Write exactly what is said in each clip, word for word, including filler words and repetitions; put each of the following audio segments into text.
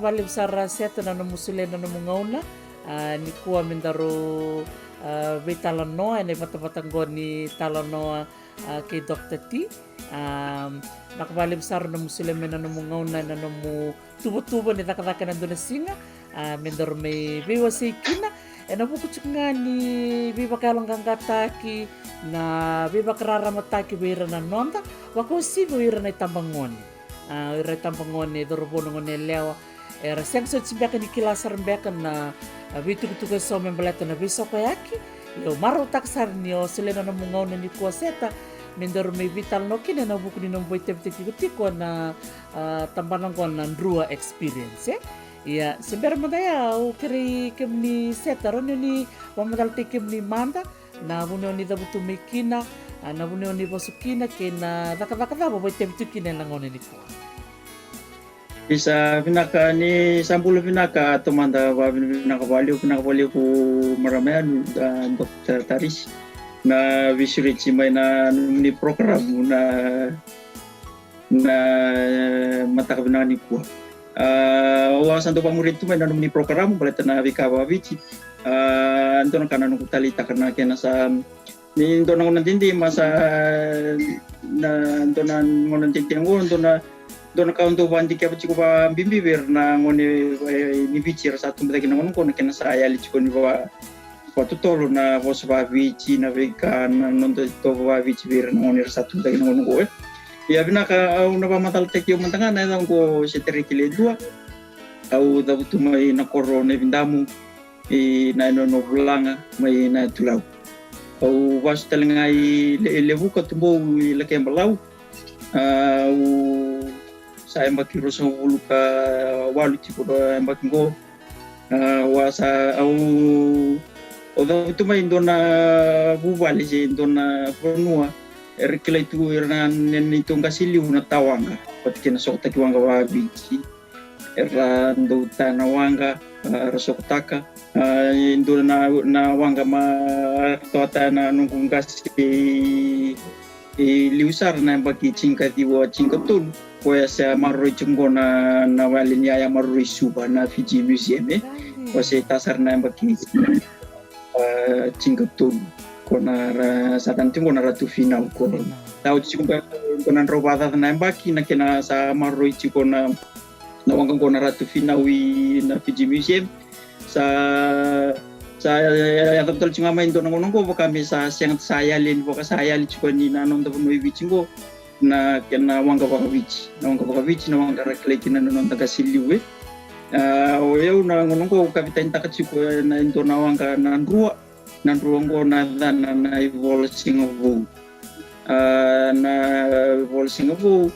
Vakalevu sara Seta na nomu solia na nomu gauna. A, nikua me daru, a, veitalanoa ena ivatavata qo ni talanoa, a, kei Doctor T. A, vinaka vakalevu sara nomu solia mai na nomu gauna ena nomu tuvatuva ni cakacaka ena dua na siga, a, me daru mai veiwasei kina ena vuku tiko ga ni veivakayaloqaqataki, na veivakararamataki vei ira na noda, vakauasivi o ira na itabagone. A, o ira itabagone, cauravou, na gone yalewa, era sega soti beka ni kila sara beka na, a, veitukutuku eso me baleta na veisokoyaki. Ia au marautaka sara ni o solia na nomu gauna nikua Seta me daru mai veitalanoa kina ena vuku ni nomu vakaitavitaki tiko na, a, tabana qo na Drua Experience, e? Ia, se bera mada ya, au kerei kemuni Seta, rawa ni o ni vakamacalataki kemuni mada, na vanua o ni cavutu mai kina, a, na vanua o ni vasu kina, kei na cakacaka cava o vakaitavi tu kina ena gauna nikua. Isa, vinaka, ni sa bula vinaka, taumada vakavinavinaka vakalevu, vinaka vakalevu marama yani, a, Doctor Tarisi, na veisureti mai na nomuni porokaramu na, na mataka vinaka nikua. A, au a sa dau vakamuria tu mai na nomuni porokaramu baleta na veika vakaviti. A, dua na ka na noqu taleitaka na kena sa, ni dua na gauna dede ma sa, na dua na gauna dede qo, dua na, dua na ka au dau vakadikeva tiko vakabibi vei ira na gone, e, ni Viti era sa tubu cake na gauna qo, na kena sa yali tiko ni vaka, vakatotolo na vosa vakaviti, na veika, na noda itovo vakaviti vei ira na gone era sa tubu cake na gauna qo, e. Ia vinaka, au na vakamacalataki au mada ga, na yacaqu o Setereki Ledua. Au cavutu mai na koro Naividamu, i na yanuyanu o Vulaga, mai na Yatu Lau. Au vasu tale ga i Le-, i Levuka, Tubou, i Lakebalau. A, au sa yabaki ruasagavulu ka walu tiko na yabaki qo. A, au a sa, au, au cavutu mai dua na vuvale se dua na vanua era kilai tu ira na, na neitou qase liu na tawaqa, vata kei na sokotaki waqa vakaviti. Era dau taya na waqa, a, ra sokotaka. A, e dua na, na waqa ma, a, toka taya na noqu qase e, e liu sara na yabaki tinikaciwa tinikatolu. Koya sa maroroi tiko qo na, na vale ni yaya maroroi Suva, na Fiji Museum, e. Koya sa taya sara na yabaki, a, tinikatolu. Ko na ra, sa tani tiko qo na Ratu Finau ko. Sa oti tiko qo na drau vakacaca na yabaki na kena sa maroroi tiko na, na waqa qo na Ratu Finau i na Fiji Museum. Sa, sa yaco tale tiko ga mai dua na gauna qo vaka me sa sega, sa yali, vaka sa yali tiko ni na noda vanua i Viti qo. Na kena waqa vakaviti, na waqa vakaviti, na waqa ra kilai kina na noda qase liu, e. A, o yau na gauna qo au kavetanitaka tiko ena dua na waqa na Drua, na Drua qo na yacana na iVola Siga Vou. A, na iVola Siga Vou,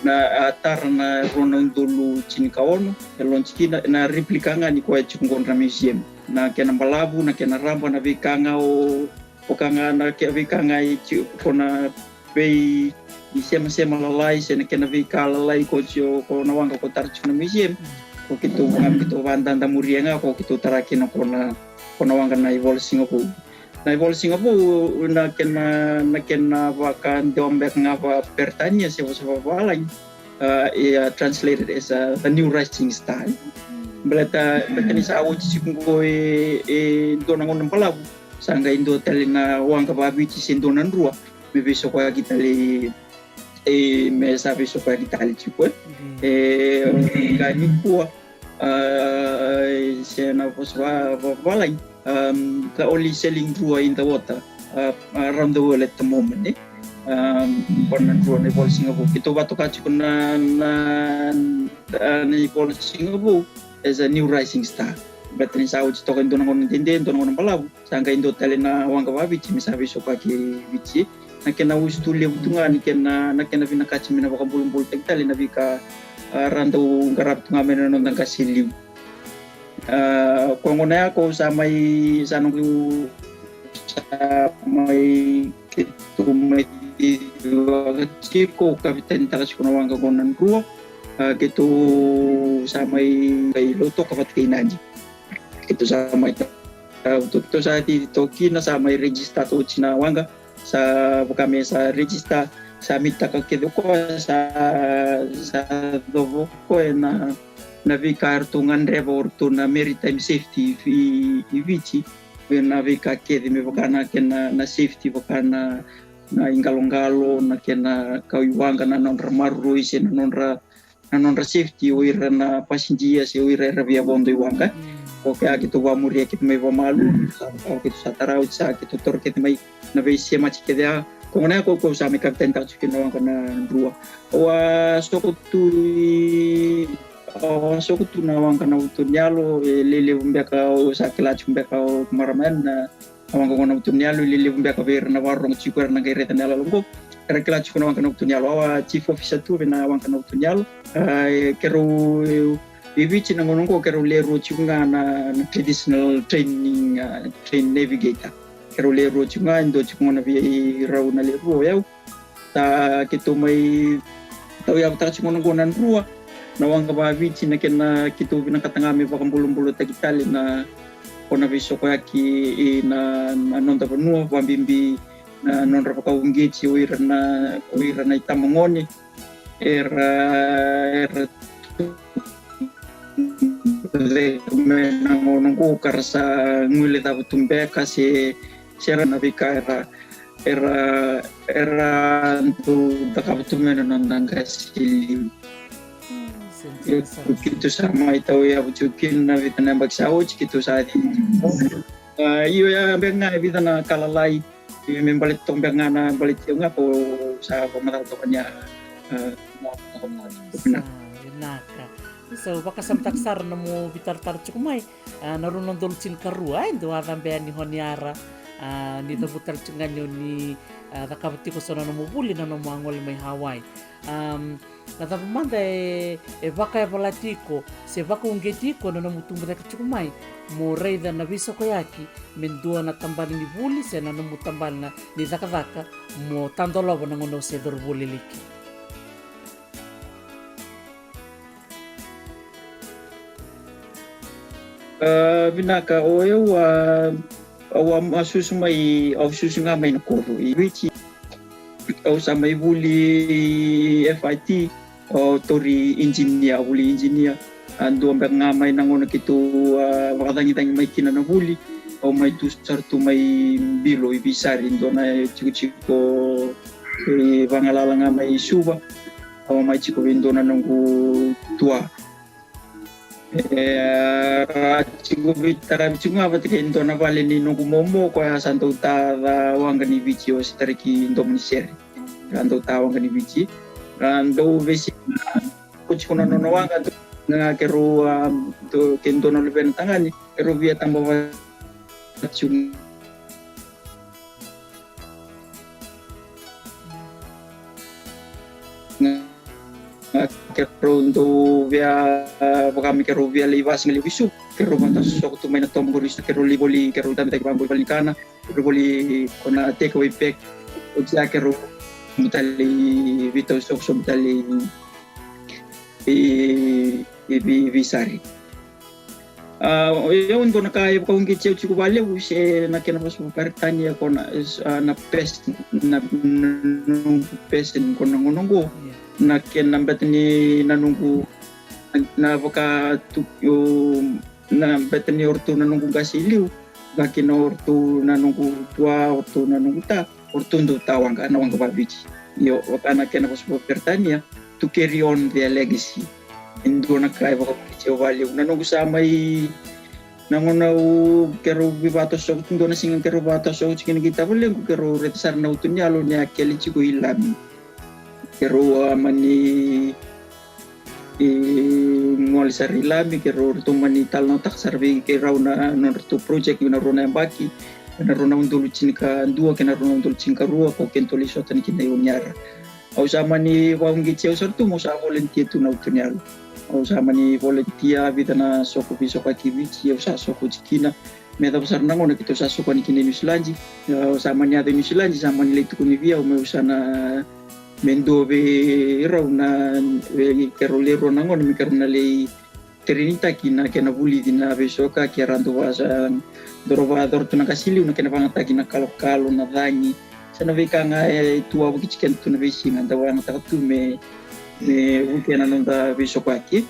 na, a, tara na rua na udolu tinikaono, e launch kina, na replica ga ni koya tiko qo na museum. Na kena balavu, na kena raba, na veika ga o, o ka ga na ke, veika ga e tiko na vei, i semasema lalai, se na kena veika lalai ko tiko, ko na waqa ko tara tiko na museum. Ko keitou, keitou vakadadamuria ga, ko keitou tara kina ko na, ko na waqa na iVola Siga Vou. Na iVola Siga Vou, na kena, na kena vakadewa beka ga vakaperitania se vosa vakavalagi, a, e a translated as a, the new rising star. Baleta, baleta ni sa oti tiko qo e, e dua na gauna balavu, sa qai dua tale na waqa vakaviti se dua na Drua me veisokoyaki tale, e, me sa veisokoyaki tale tiko, e. E, ka nikua, a, se na vosa va, va, vakavalagi, um, the only sailing Drua in the water, a, around the world at the moment, e. Um, ko na Drua na iVola Siga Vou. Keitou vakatoka tiko na, na, a, na iVola Siga Vou as a new rising star. Baleta ni sa oti toka e dua na gauna dede, dua na gauna balavu. Sa qai dua tale na waqa vakaviti me sa veisokoyaki Viti. Na kena usutu levu tu ga ni kena, na kena vinakati me na vakabulabulataki tale na veika, a, ra dau qaravi tu ga mai na noda qase liu. A, ko gona ya ko sa mai, sa noqu, sa mai keitou mai cicivaka tiko, kavetanitaka tiko na waqa qo na Drua. A, keitou sa mai, mai Lautoka vata kei Nadi. Keitou sa mai, a, keitou, keitou sa titoki kina, sa mai register toka oti na waqa, sa vaka me sa register, sa mitaka kece o koya, sa, sa covo o koya na, na veika eratou gadreva o ratou na maritime safety i, i Viti, na veika kece me vaka na kena na safety, vaka na na iqaloqalo, na kena kau i waqa, na nodra maroroi se na nodra na nodra safety o ira na passenger se o ira era via vodo i waqa. Ko kea keitou vakamuria keitou mai vakamalua, sa keitou sa tara oti, sa keitou toro kece mai na veisemati kece a. Ko gona ya ko ko sa mai kapitanitaka tiko kina na waqa na Drua. Au a soko tu i au a soko tu na waqa na Vutuniyalo, e lelevu beka au sa kila tiko beka au marama yani na na waqa qo na Vutuniyalo, e lelevu beka vei ira na vakarorogo tiko era na qai raica na yaloyalo qo. Era kila tiko na waqa na Vutuniyalo, au a chief officer tu vei na waqa na Vutuniyalo. A, e, keirau, e, i Viti na gauna qo keirau lewe rua tiko ga na, na traditional training, a, train navigator. Keirau lewe rua tiko ga, e dua tiko gona vei rau na lewe rua o yau. Sa keitou mai tauyavutaka tiko gona qo na Drua, na waqa vakaviti, na kena keitou vinakata ga me vakabulabulataki tale na ko na veisokoyaki i na, na noda vanua, vakabibi na nodra vakauqeti o ira na, o ira na itabagone era, era tu me na gauna qo ka ra sa guilecava tu beka se, se ra na veika era era, era dau cakava tu mai na noda qase liu. Keitou sa mai tauyavu tiko kina na vica na yabaki sa oti, keitou sa cina. A, io, ya beka ga e vica na ka lalai me baleti toka beka ga na baleti au ga ko sa vakamacala toka ni a. Sa vinaka. Sa vakasamataka sara na mo vitaratara tiko mai. A, na rua na udolu tinikarua, e dua a cabe yani honi ara, a, ni cavuta tale tiko ga ni oni, a, cakava tiko so na nomu vuli na nomu a gole mai Hawaii. Am, na cava mada e, e vakayavalati iko se vakauqeti iko na nomu tubu cake tiko mai mo raica na veisokoyaki me dua na tabana ni vuli se na nomu tabana ni cakacaka mo tadolova na gauna o se cauravou leleki. A, vinaka, o yau a, au a, a susu mai, au susu ga mai na koro i Viti. Au sa mai vuli i F I T, au tauri engineer, au vuli engineer. A dua beka ga mai na gauna keitou a vakacagicagi mai kina na vuli, au mai tu sara tu mai Bilo i Visari, dua na tikotiko e vagalala ga mai Suva. Au mai tiko vei dua na noqu tua. E, a tiko veitaravi tiko ga vata kei dua na vale ni noqu momo, koya sa dau ta ca waqa ni Viti, o se taraki domo ni sere. Ra dau ta waqa ni Viti. Ra dau veisiga ko tiko na nona waqa, ga keirau a, kei dua na luvena tagane keirau via taba vata tiko. Keirau dau via, vaka me keirau via lai vakasigalevu i Suva, keirau vakatasosoko tu mai na toba qori, keirau lai voli, keirau tabetaki vaqo i valenikana, keirau voli ko na take away pack. Oti ya keirau sobu tale i veitau sobu, sobu tale i, i, i, i Visari. A, o yau dua na ka e vakauqeti au tiko vakalevu se na kena vosa vakaperitania ko na, a, na passion, na, na, na noqu passion ko na gauna oqo. Na kena beta ni na noqu, na vaka tu, o, na beta ni o ratou na noqu qase i liu, vaka kina o ratou na noqu tua, o ratou na noqu ta. O ratou dau ta waqa, na waqa vakaviti. Io, vaka na kena vosa vakaperitania, to carry on their legacy. E dua na ka e vakaviti au vakalevu. Na noqu sa mai, na gauna au keirau veivakatosoko, dua na siga keirau vakatosoko tiko kina kei tavalequ, keirau raica sara na utu ni yalo ni a kele tiko i Lami. Keirau a mani e gole sara i Lami, keirau ratou mani talanoataka sara vei keirau na nodratou project ena rua na yabaki, ena rua na udolu tinikadua kei na rua na udolu tinikarua, ko kedatou lai sota ni kina i Oniara. Au sa mani vakauqeti au sara tu, au sa volunteer tu na utu ni yalo. Au sa mani volunteer vica na soko, veisokaki Viti, au sa soko oti kina. Me cava sara na gauna keitou sa soko yani kina i Niusiladi. Au sa mani yaco i Niusiladi, sa mani lai tukuni vei au meu sa na me dua vei rau na, vei keirau le rua na gone me keirau na lai terenitaki na kena vulici na veisoka, ke ra dau vasa, dau ra vakayacora tu na qase liu na kena vakayagataki na kalokalo, na cagi, sa na veika ga e tu wavokiti keda tu na veisiga, dau vakayagataka tu me, me vukea na noda veisoka ke.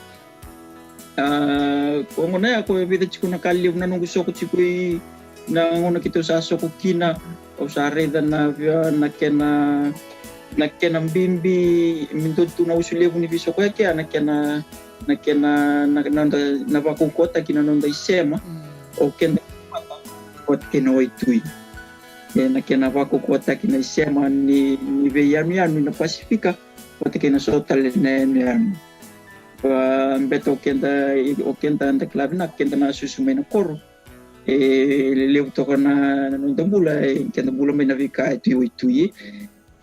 A, ko gona ya ko e vica tiko na ka levu na noqu soko tiko i na gauna keitou sa soko kina, au sa raica na via, na kena, na kena bibi, me dua tu na usu levu ni veisoko ya kea, na kena, na kena, na, na noda, na vakaukauwataki na noda isema, o keda vata kei na waitui. E, na kena vakaukauwataki na isema ni, ni veiyanuyanu na Pasifika, vata kei na so tale na yanuyanu. Va, beta o keda, o keda da kila vinaka, keda na susu mai na koro. E, levu toka na, na noda bula, e, keda bula mai na veika e tu i waitui.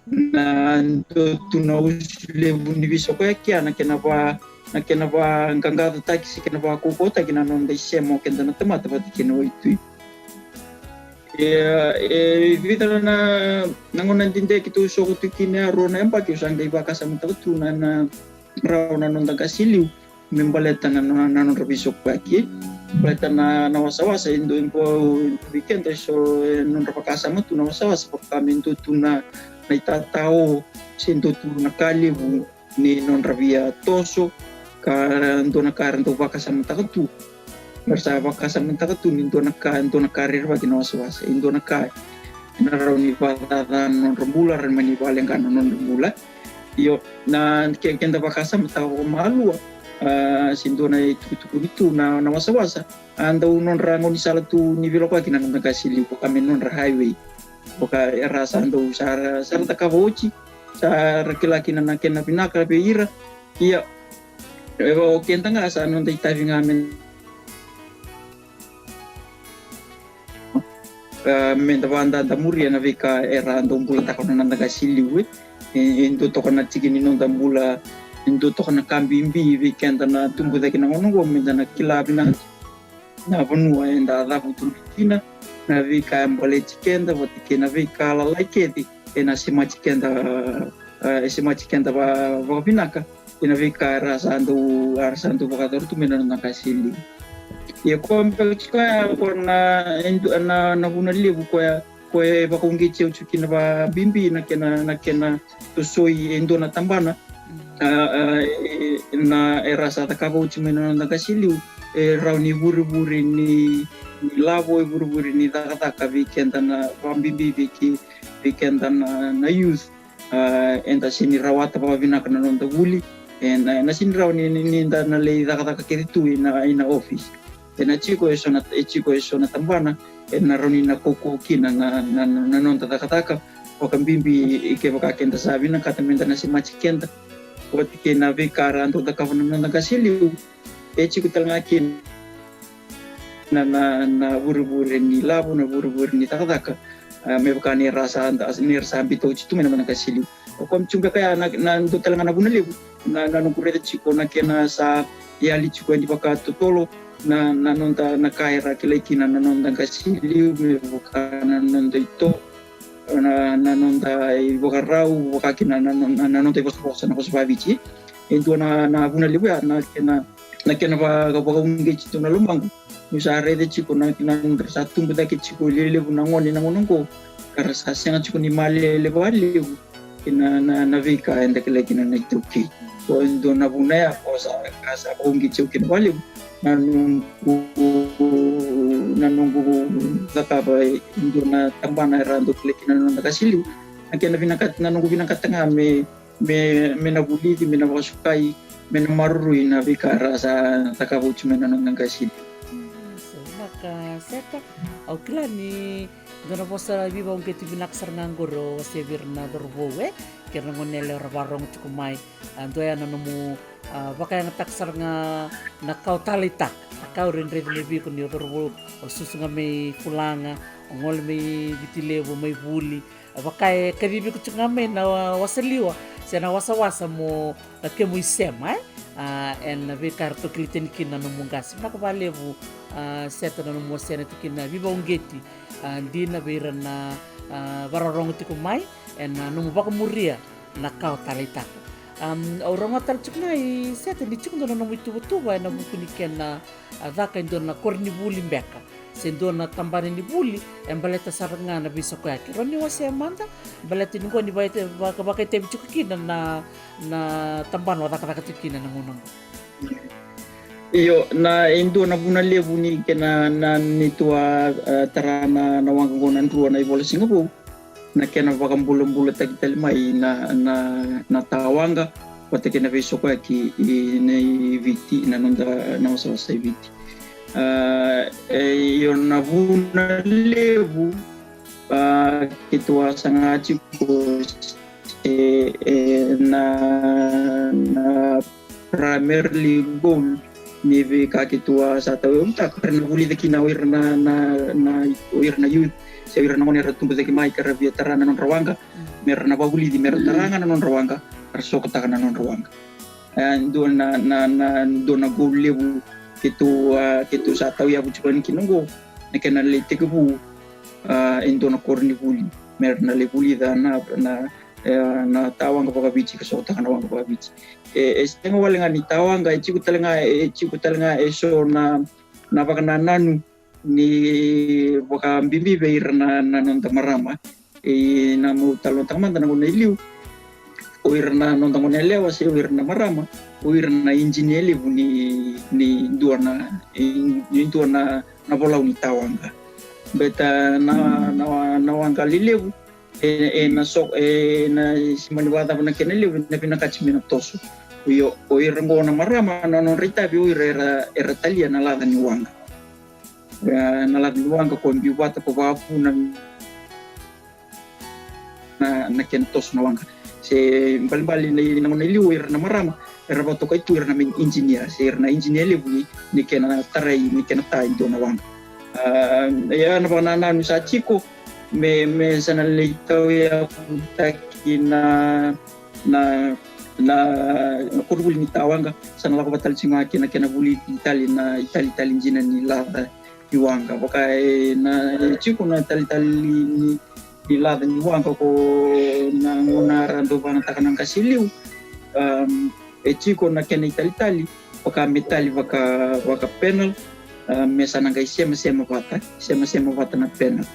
Na dua tu na usu levu ni veisoko ya kea, na kena va, na kena vaqaqacotaki se kena vakaukauwataki na noda isema o keda na tamata vata kei na waitui. E, e vica na, na gauna dede keitou soko tu kina, e rua na yabaki au sa qai vakasamataka tu na, na rawa na noda qase liu me baleta na, na, na nodra veisokaki. Baleta na, na wasawasa e dua, e dua vei keda e so, e nodra vakasama tu na wasawasa, vaka me dua tu na, na itatao se dua tu na ka levu ni nodra via toso, ka dua na ka era dau vakasamataka tu. Era sa vakasamataka tu ni dua na ka, dua na ka rerevaki na wasawasa, e dua na ka na rawa ni vakacaca na nodra bula, ra mani vakaleqa na nodra bula. Io, na ke, keda vakasamataka vakamalua, a, se dua na itukutuku ni tu na, na wasawasa, a dau nodra gaunisala tu ni veilakoyaki na noda qase liu, vaka me nodra highway. Vaka era sa dau sa ra, sa ra cakava oti, sa ra kila kina na kena vinaka vei ira. Ia, e, o keda ga sa noda itavi ga me, e, me da vadadamuria na veika era dau bulataka na noda qase liu, e. E, e dua toka na tiki ni noda bula, e dua toka na ka bibi vei keda na tubu cake na gauna oqo, me da na kila vinaka na vanua eda cavutu mai kina, na veika e baleti keda, vata kei na veika lalai kece ena semati keda, e, e semati keda va, vakavinaka ena veika era sa dau, era sa dau vakayacora tu mai na noda qase liu. Ia ko beka tiko ya ko na, e dua na, na vuna levu koya, koya e vakauqeti au tiko kina vakabibi na kena, na kena tosoi e dua na tabana. A, a, e, na era sa cakava oti mai na noda qase liu, e rawa ni vurevure ni, ni lavo, e vurevure ni cakacaka vei keda na vakabibi vei ke, vei keda na, na youth. A, eda sega ni rawata vakavinaka na noda vuli, e na, na sega ni rawa ni, ni, ni da na lai cakacaka kece tu ina, ina office. Ena tiko e so na, e tiko e so na tabana ena rawa ni na kaukauwa kina na, na, na, na noda cakacaka, vakabibi kevaka keda sa vinakata me da na semati keda vata kei na veika ra dau cakava na noda qase liu. E tiko tale ga kina na, na, na vurevure ni lavo, na vurevure ni cakacaka, a, me vaka ni ra sa, ni ra sa biuta oti tu mai na noda qase liu. O koya me tiko beka ya na, na dua tale ga na vuna levu na, na noqu raica tiko na kena sa yali tiko yani vakatotolo na, na noda, na ka era kilai kina na noda qase liu me vaka na noda ito, na, na noda ivakarau, vaka kina na, na, na, na noda ivosavosa, na vosa vakaviti. E dua na, na vuna levu ya na kena, na kena va, vakauqeti tu na lomaqu. Niu sa raica tiko na, na nodra sa tubu cake tiko e lelevu na gone na gauna oqo, ka ra sa sega tiko ni malele vakalevu kina na, na veika eda kilai kina na iTaukei. Ko e dua na vuna ya ko sa, ka sa vakauqeti au kina vakalevu na noqu, na noqu cakava e dua na tabana era dau kilai kina na noda qase liu. Na kena vinakata, na noqu vinakata ga me me, me na vulici, me na vakasukai, me na maroroi na veika ra sa cakava oti mai na noda qase liu. Mm, so vinaka Seta. Au kila ni dua na vosa veivakauqeti vinaka sara ga oqori o wasea vei ira na cauravou, e, kei ira na goneyalewa ra vakarorogo tiko mai. A, dua ya na nomu, a, vakayagataka sara ga na ka o taleitaka, na ka o raica mai vei iko ni o cauravou, o susu ga mai Fulaga, o gole mai Viti Levu, mai vuli, vaka e kacivi iko tiko ga mai na wa-, wasaliwa se na wasawasa mo, a, kemu isema, e? A, ena veika eratou kilai tani kina na nomu qase. Vinaka vakalevu, a, Seta, na nomu wasea tiko kina na veivakauqeti, a, dina vei ira na, a, vakarorogo tiko mai ena nomu vakamuria na ka o taleitaka. Am, au rogoca tale tiko ga i Seta ni tiko dua na nomu ituvatuva ena vuku ni kena, a, caka e dua na koronivuli beka se dua na tabana ni vuli e baleta sara ga na veisokoyaki. Rawa ni wasea mada baleta ni qo ni vaka-, vaka-, vakaitavi tiko kina na, na tabana o cakacaka tiko kina na gauna qo. Io, na e dua na vuna levu ni kena na ni tua, e, tara na, na waqa qo na Drua na iVola Siga Vou. Na kena vakabulabulataki tale mai na, na, na tawaqa vata kei na veisokoyaki i, nei Viti, na noda na wasawasa i Viti. A, e, io na vuna levu, a, keitou a saga tiko se, e, na, na primarily goal ni veika keitou a sa tauyavutaka, era na vulica kina o ira na, na, na, o ira na youth, se o ira na gone era tubu cake mai ka ra via tara na nodra waqa, me ra na vavulici, me ra tara ga na nodra waqa, ra sokotaka na nodra waqa. E dua na, na, na, dua na goal levu keitou, a, keitou sa tauyavu tiko yani kina oqo, na kena lai tekivu, a, e dua na koronivuli, me ra na lai vulica na, na, e, na tawaqa vakaviti ka sokotaka na waqa vakaviti. E, e sega wale ga ni tawaqa, e tiko tale ga, e tiko tale ga e so na, na vakanananu ni vakabibi vei ira na, na noda marama. E, na meu talanoataka mada na gauna e liu, o ira na noda gone yalewa se o ira na marama, o ira na ijinia levu ni, ni dua na, ni dua na, na volau ni tawaqa. Beta na, na, na waqa lelevu, e, e na so, e na sima ni vakacava na kena levu, na vinakati me na toso. Io, o ira qo na marama, na nodra itavi o ira era, era talia na laca ni waqa. E, na laca ni waqa ko biu vata ko vakavuna na, na kena toso na waqa. Se balibali na, na gauna e liu o ira na marama, era vakatokai tu ira na main engineer, se ira na engineer levu ni, ni kena tarai, ni kena ta e dua na waqa. A, ia na vakanananu sa tiko, me, me sa na lai tauyavutaki na, na, na, na koronivuli ni tawaqa, sa na lako vata tale tiko ga kei na kena vulici tale na italitali dina ni laca ni waqa. Vaka e na, e tiko na italitali ni, ni laca ni waqa ko na gauna ra dau vakanataka na qase liu. Am, e tiko na kena italitali, vaka me tali vaka, vaka panel, a, me sa na qai semasema vata, semasema vata na panel.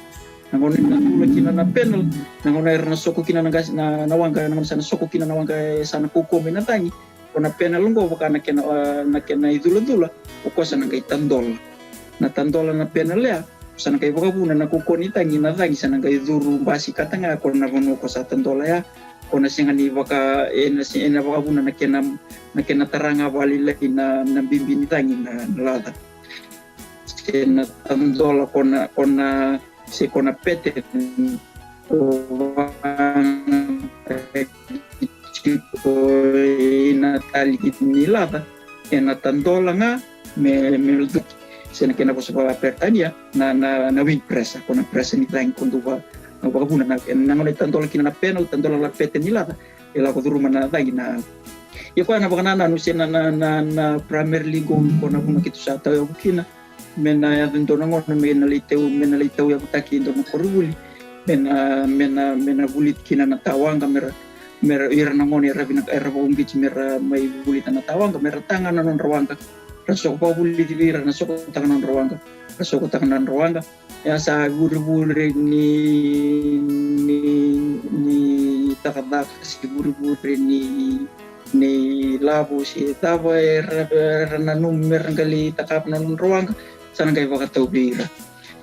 Na gauna na cula kina na panel, na gauna era na soko kina na qase, na, na waqa, na gauna sa na soko kina na waqa e sa na kaukauwa mai na cagi, ko na panel qo vaka na kena, a, na kena iculacula, o koya sa na qai tadola. Na tadola na panel ya, sa na qai vakavuna na kaukauwa ni cagi, na cagi sa na qai curu basikata ga ko na vanua ko sa tadola ya, ko na sega ni vaka, e na se, e na vakavuna na kena, na kena tara ga vakalailai na, na bibi ni cagi na, na laca. Se na tadola ko na, ko na, se ko na pete, ko vaka tiko i na tali ni laca, e na tadola ga me, me lutuki. Se na kena vosa vakaperetania, na, na, na wind pressure, ko na pressure ni cagi ko dau va, na vakavuna na, na gauna e tadola kina na panel, tadola na pete ni laca, e lako curuma na cagi na. Ia koya na vakanananu se na, na, na, na primarily goal ko na vuna keitou sa tauyavu kina, me na yaco e dua na gauna me na lai tau, me na lai tauyavutaki e dua na koronivuli, me na, me na, me na vulici kina na tawaqa, me ra, me ra, ira na gone era vinaka, era vakauqeti me ra mai vulica na tawaqa, me ra ta ga na nodra waqa, ra soko vakavulici vei ira, ra sokotaka na nodra waqa, ra sokotaka na nodra waqa. Ia sa vurevure ni, ni, ni cakacaka se vurevure ni, ni lavo se cava era, era nanuma me ra qai lai cakava na nodra waqa, sa na qai vakatau vei ira.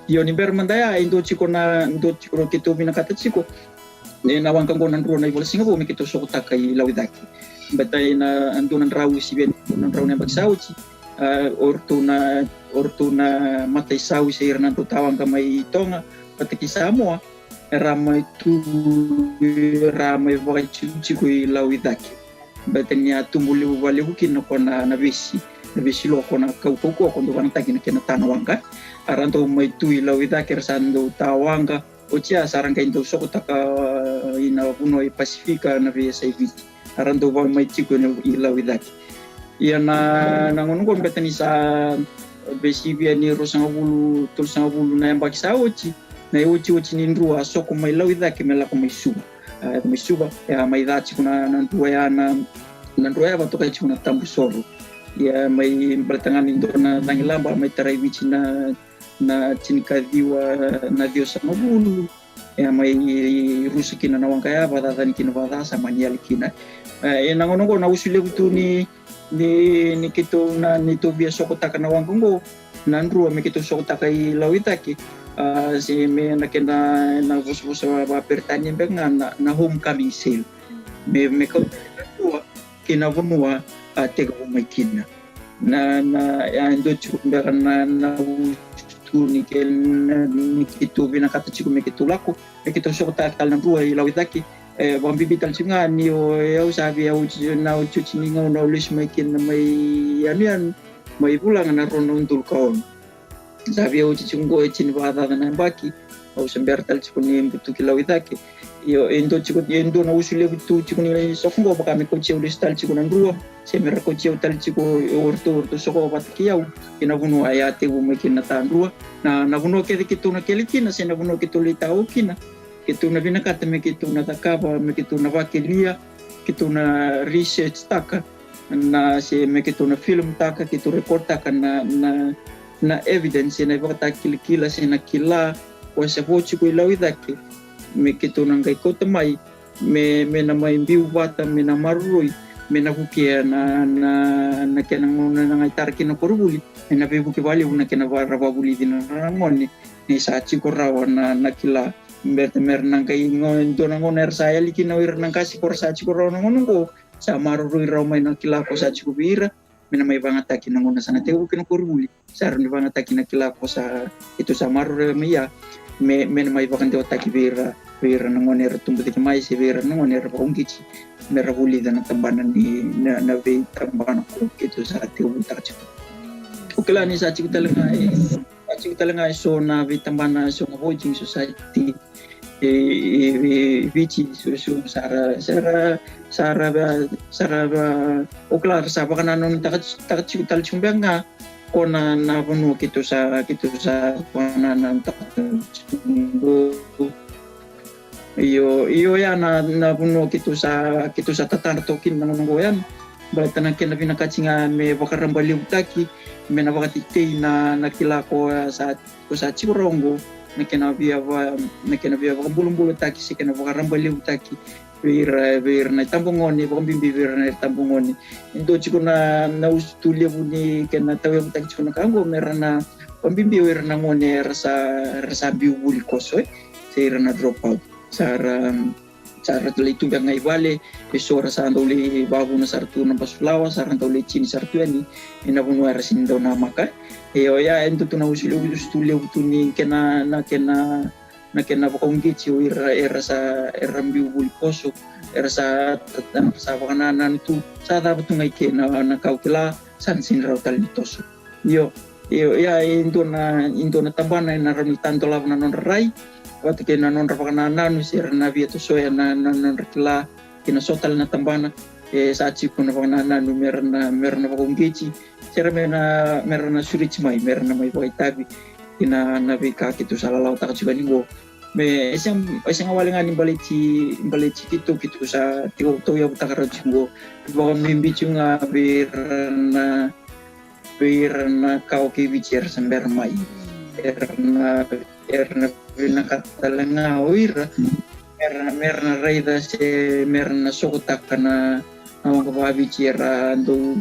Io, ni bera mada ya, e dua tiko na, dua tiko keitou vinakata tiko, e na waqa qo na Drua na iVola Siga Vou me keitou sokotaka i Lauicake. Beta e na dua na drau, sivi e na dua na drau na yabaki sa oti, a, o ratou na, o ratou na mataisau se ira na dau tawaqa mai Toga vata kei Samoa, era mai tu, era mai vakatikotiko i Lauicake. Beta ni a tubu levu vakalevu kina ko na, na vesi, na vesi loko, na kaukauwa ko dau vakanataki na kena ta na waqa. A ra dau mai tu i Lauicake, era sa dau tawaqa, oti ya sa ra qai dau sokotaka, e, i na vanua i Pasifika na veiyasai Viti. A ra dau va mai tiko i Lauicake. Ia na, na gauna qo beta ni sa veisivia ni ruasagavulu, tolusagavulu na yabaki sa oti, na iotioti ni Drua a soko mai Lauicake me lako mai Suva. A, mai Suva, e a mai ca tiko na, na Drua ya, na, na Drua ya vakatokai tiko na Tabusoro. Ia mai baleta ga ni dua na cagilaba mai tarai Viti na, na tinikaciwa na ciwasagavulu. E a mai rusa kina na waqa ya, vakacacani kina vakaca, sa mani yali kina. E, e na gauna qo na usu levu tu ni, ni, ni keitou na, ni tou via sokotaka na waqa oqo, na Drua, me keitou sokotaka i Lauicake. A, se me na kena na vosavosa vakaperitania beka ga na, na homecoming sale. Me, me kauta na Drua ki na vanua a tekivu mai kina. Na, na, a, e dua tiko beka na, na usutu ni kena, ni keitou vinakata tiko me keitou lako, me keitou sokotaka tale na Drua i Lauicake. E, vakabibi tale tiko ga ni o, e, au sa via oti, na otioti ni gauna au lesu mai kina mai yanuyanu, mai Vulaga na rua na udolu ka ono. Sa via oti tiko qo e tini vakacaca na yabaki, au se bera tale tiko ni butuki Lauicake. Io, e dua tiko, e dua na usu levu tu tiko ni soko qo, vaka me kauti au lesu tale tiko na Drua, se me ra kauti au tale tiko o ratou, o ratou soko vata kei au ki na vanua e a tekivu mai kina na ta Drua. Na, na vanua kece keitou na kele kina, se na vanua keitou lai tao kina, keitou na vinakata me keitou na cakava, me keitou na vakelia, keitou na research taka, na, se me keitou na film taka, keitou record taka na, na, na evidence, se na ivakatakilakila, se na kila ko sa vo tiko i Lauicake, me keitou na qai kauta mai, me, me na mai biu vata, me na maroroi, me na vukea na, na, na kena gauna na qai tara kina na koronivuli, me na veivuke vakalevu na kena va-, ra vakavulici na, na gone, ni sa tiko rawa na, na kila. Baleta me ra na qai go-, dua na gauna era sa yali kina o ira na qase ko ra sa tiko rawa na gauna oqo, sa maroroi rawa mai na kila ko sa tiko vei ira, me na mai vagataki na gauna sa na tekivu kina na koronivuli. Sa rawa ni vagataki na kila ko sa, keitou sa maroroi mai ya, me, me na mai vakadewataki vei ira, vei ira na gone era tubu cake mai, se vei ira na gone era vakauqeti, me ra vulica na tabana ni, na, na veitabana ko keitou sa tekivutaka tiko. O kila ni sa tiko tale ga e, sa tiko tale ga e so na veitabana, so na voting society e, e, e Viti, so, so sa ra, sa ra, sa ra, sa ra, o kila ra sa vakanananutaka, taka tiko tale tiko beka ga ko na, na vanua keitou sa, keitou sa vakanananutaka tiko. Io, io, ya na, na vanua keitou sa, keitou sa tatadra toka kina na gauna oqo ya. Baleta na kena vinakati ga me vakarabailevutaki, me na vakatetei na, na kila ko sa, ko sa tiko rawa oqo, na kena via va-, na kena via vakabulabulataki, se kena vakarabailevutaki vei ira, vei ira na itabagone, vakabibi vei ira na itabagone. E dua tiko na, na usutu levu ni kena tauyavutaki tiko na ka oqo, me ra na vakabibi o ira na gone era sa, era sa biu vuli koso, e, se ira na drop out. Sa ra, sa ra lai tu beka ga i vale, e so ra sa dau lai vakavuna sara tu na basulawa, sa ra dau lai tini sara tu yani ena vanua era sini dau namaka. E oya e dua tu na usu levu, usutu levu tu ni kena, na kena, na kena vakauqeti o ira era sa, era biu vuli koso, era sa, sa vakanananu tu, sa cava tu ga i ke na, na ka o kila, sa na sini rawa tale ni toso. Io, io, ia e dua na, e dua na tabana ena rawa ni tadolava na nodra rai vata kei na nodra vakanananu, se ra na via tosoya na, na nodra kila ki na so tale na tabana. E sa tiko na vakanananu me ra na, me ra na vakauqeti, se ra me na, me ra na sureti mai, me ra na mai vakaitavi ki na, na veika keitou sa lalawataka tiko yani qo. Me e sega, e sega wale ga ni baleti, baleti keitou, keitou sa tiko tauyavutaka rawa tiko qo. Vakabibi tiko ga vei ira na, vei ira na kawa kei Viti era sa bera mai. Era na, era na vinakata tale ga o ira me ra, me ra na raica se me ra na sokotaka na, na waqa vakaviti era dau,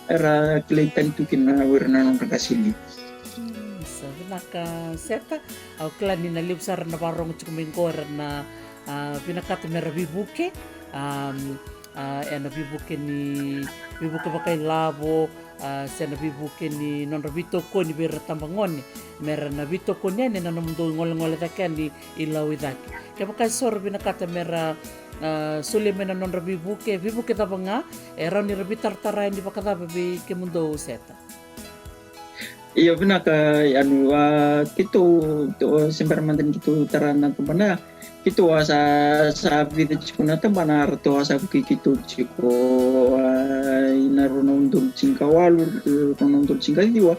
era kilai tani tu kina o ira na nodra qase liu. Mm, sa vinaka Seta. Au kila ni na levu sara na vakarogo tiko mai qo era na, a, vinakata me ra veivuke. Am, a, ena veivuke ni, veivuke vakailavo, a, se na veivuke ni nodra veitokoni vei ira na tabagone, me ra na veitokoni yani ena nomudou golegole cake yani i Lauicake. Kevaka e so ra vinakata me ra, a, solia mai na nodra veivuke, veivuke cava ga, e rawa ni ra veitaratara yani vakacava vei kemudou Seta? Io, vinaka Yanu. A, keitou, to, se bera mada ni keitou tara na tabana ya, keitou a sa, sa vica tiko na tabana ratou a sa vukei keitou tiko, a, ina rua na udolu tinikawalu, rua na udolu tinikaciwa,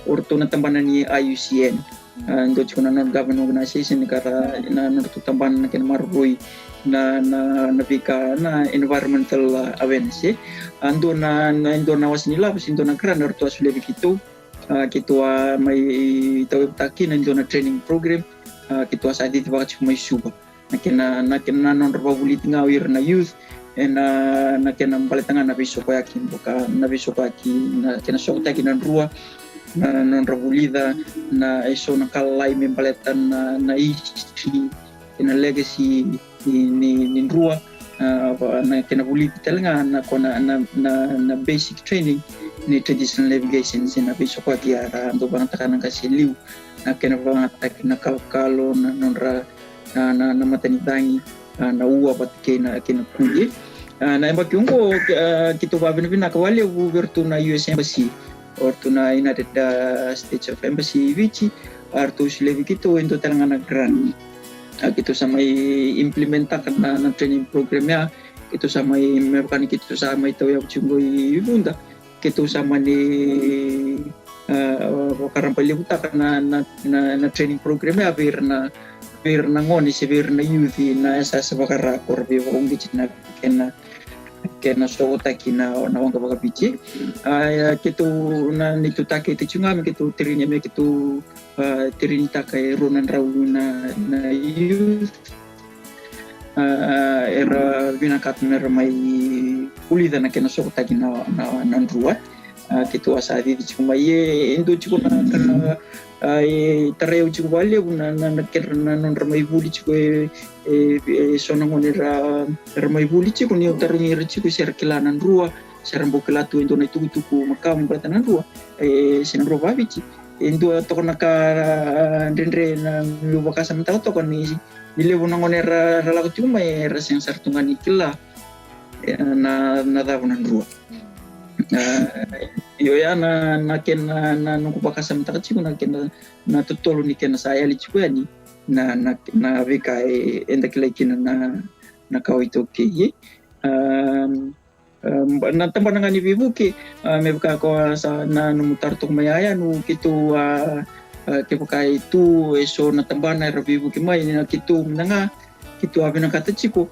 o ratou na tabana ni I U C N. A, dua tiko na non-government organization ka ra, na nodratou tabana na kena maroroi na, na, na veika na environmental, a, awareness, e. A, dua na, na, dua na wase ni lavo se dua na grant o ratou a solia vei keitou. A, keitou a mai tauyavutaka kina e dua na training program. A, keitou a sa cici vaka tiko mai Suva. na kena, na kena, na nodra vakavulici ga o ira na youth, ena, na kena baleta ga na veisokoyaki, vaka na veisokoyaki, na kena sokotaki na Drua, na nodra vulica na eso na ka lalai me baleta na, na history kei na legacy ni, ni, ni Drua. A, va, na kena vulici tale ga na kona, na, na, na basic training ni traditional navigation, se na veisokoyaki era dau vagataka na qase e liu, na kena vagataki na kalokalo, na nodra, na, na, na matanicagi, a, na ua vata kei na, kei na kuli. A, na yabaki oqo, a, keitou vakavinavinaka vakalevu vei iratou na U S Embassy, o ratou na United, a, States of Embassy i Viti, a, ratou solia vei keitou e dua tale ga na grant. A, keitou sa mai implementaka na, na training program ya, keitou sa mai, me vaka ni keitou sa mai tauyavu tiko qo i Vuda, keitou sa mani, a, vakarabailevutaka na, na, na, na training program ya vei ira na, vei ira na gone se vei ira na youth na yasayasa vaka-Ra ko ra via vakauqeti na kena, kena sokotaki na, na waqa vakaViti. A, ia keitou na, neitou takete tiko ga me keitou train, me keitou, a, trainitaka e rua na drau na, na youth. A, era vinakata me ra mai vulica na kena sokotaki na, na, na Drua. A, keitou a sa cici tiko mai, e, e dua tiko na ka, a, e tarai au tiko vakalevu na, na, na kedra, na nodra mai vuli tiko e, e, e so na gone ra, ra mai vuli tiko, niu tarogi ira tiko se ra kila na Drua, se ra bau kila tu e dua na itukutuku makawa me baleta na Drua, e, se na Drua vakaViti. E dua toka na ka, a, dredre na meu vakasamataka toka ni, ni levu na gone ra, ra lako tiko mai era sega sara tu ga ni kila, e, na, na cava na Drua. A, io, ya na, na kena, na noqu vakasamataka tiko na kena, na totolo ni kena sa yali tiko yani na, na, na veika e, eda kilai kina na, na kawa iTaukei. A, a, na tabana ga ni veivuke, a, me vaka ko sa na nomu taro toka mai, a, ya nu keitou, a, a, kevaka e tu e so na tabana era veivuke mai, na keitou mada ga, keitou a vinakata tiko,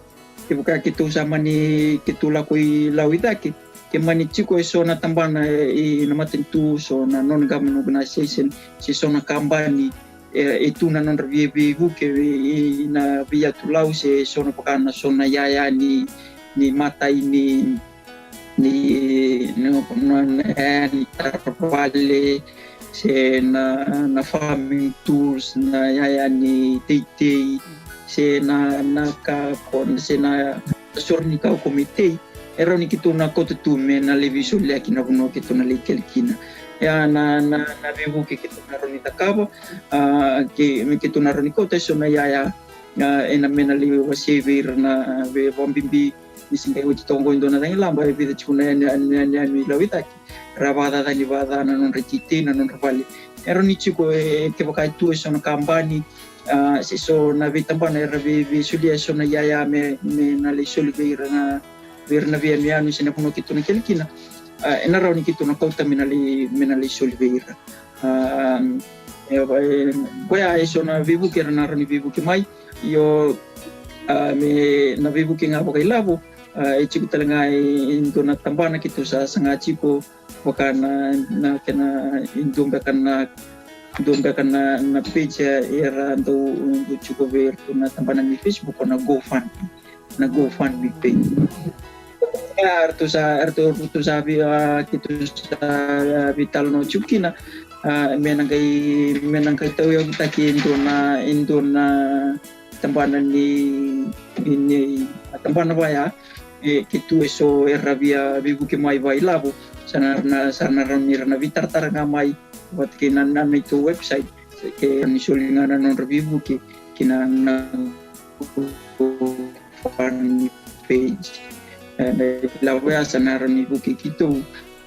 kevaka keitou sa mani, keitou lako i Lau i cake, ke mani tiko e so na tabana, e, i na matanitu, so na non-government organization, se so na kabani, e, e tu na nodra via veivuke, e, i na veiyatu Lau, se so na vaka na so na yaya ni, ni matai ni, ni, ni, na, na, ni taravale, se na, na farming tools, na yaya ni teitei, se na, na ka ko, se na soro ni ka ko me tei. E rawa ni keitou na kauta tu me na lai veisoliyaki na vanua keitou na lai kele kina. Ia na, na, na veivuke keitou na rawa ni cakava, a, ke, me keitou na rawa ni kauta e so na yaya, a, ena me na lai wasei vei ira na, vei, vakabibi ni se qai oti toka qo e dua na cagilaba, e vica tiko na yanuyanu, yanuyanu i Lau i cake. Ra vakacacani vakaca na nodra teitei, na nodra vale. E rawa ni tiko, e, kevaka e tu e so na kabani, a, se so na veitabana era vei, veisolia e so na yaya me, me na lai soli vei ira na, vei ira na veiyanuyanu se na vanua keitou na kele kina. A, ena rawa ni keitou na kauta me na lai, me na lai soli vei ira. A, e, e, koya e so na veivuke era na rawa ni veivuke mai. Io, a, me na veivuke ga vakailavo, a, e tiko tale ga e, e dua na tabana keitou sa saga tiko, vaka na, na kena, e dua beka na, dua beka na, na page era dau, dau tiko vei iratou na tabana ni Facebook, na GoFund, na GoFundMe page. Ia, eratou sa, eratou, eratou sa vei, a, keitou sa, a, veitalanoa tiko kina, a, me na qai, me na qai tauyavutaki e dua na, e dua na tabana ni, ni, ni, na tabana vaya, e, ke tu e so era via veivuke mai vakailavo, sa na, na, sa na rawa ni ra na veitaratara ga mai vata kei na, na neitou website, ke ni soli ga na nodra veivuke ki na, na GoFundMe page. E, na ilavo ya sa na rawa ni vukei keitou